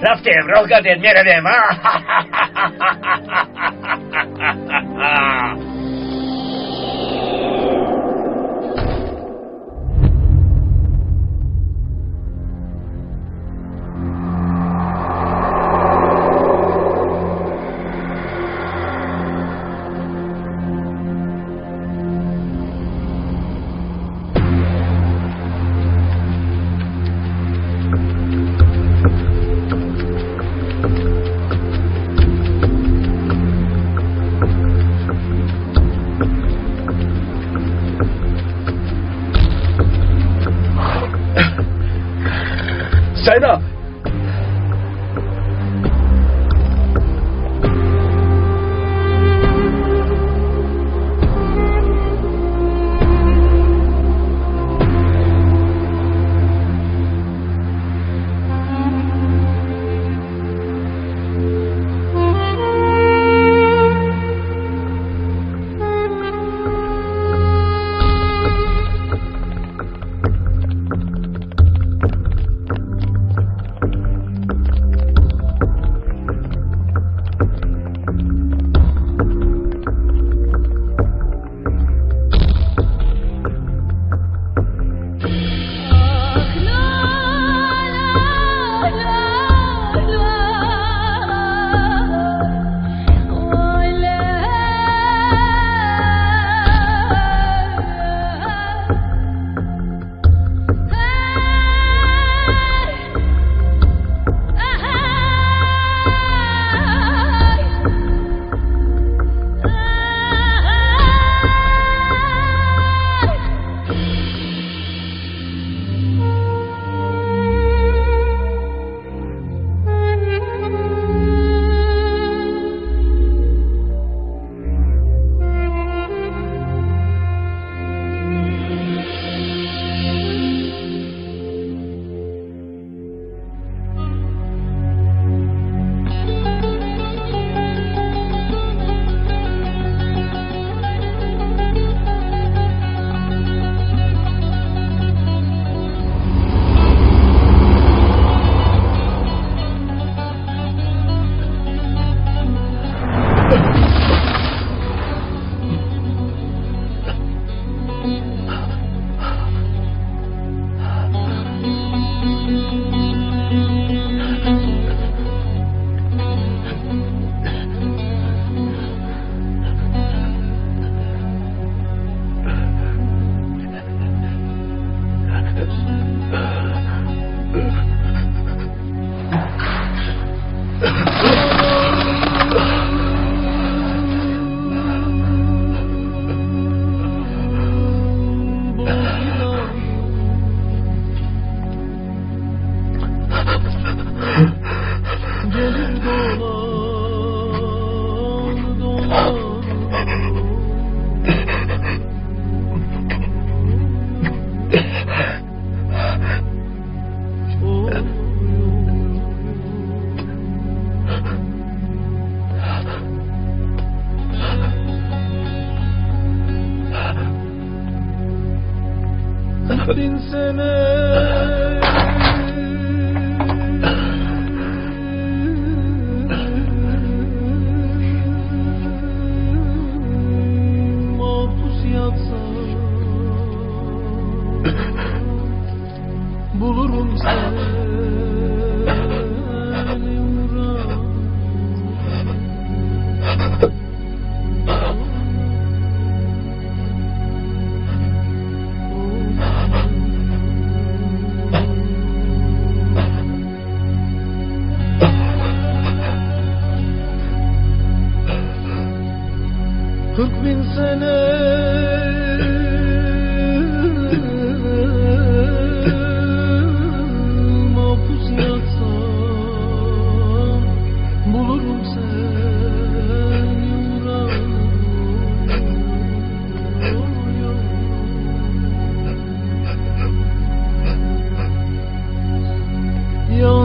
D: рафтем, роҳ гардед, меравем.
I: Зайнаб!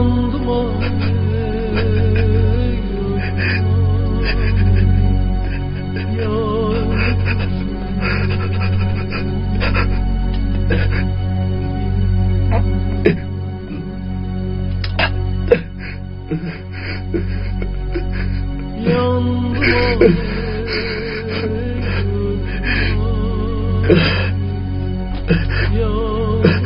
T: Yandım ey Yandım.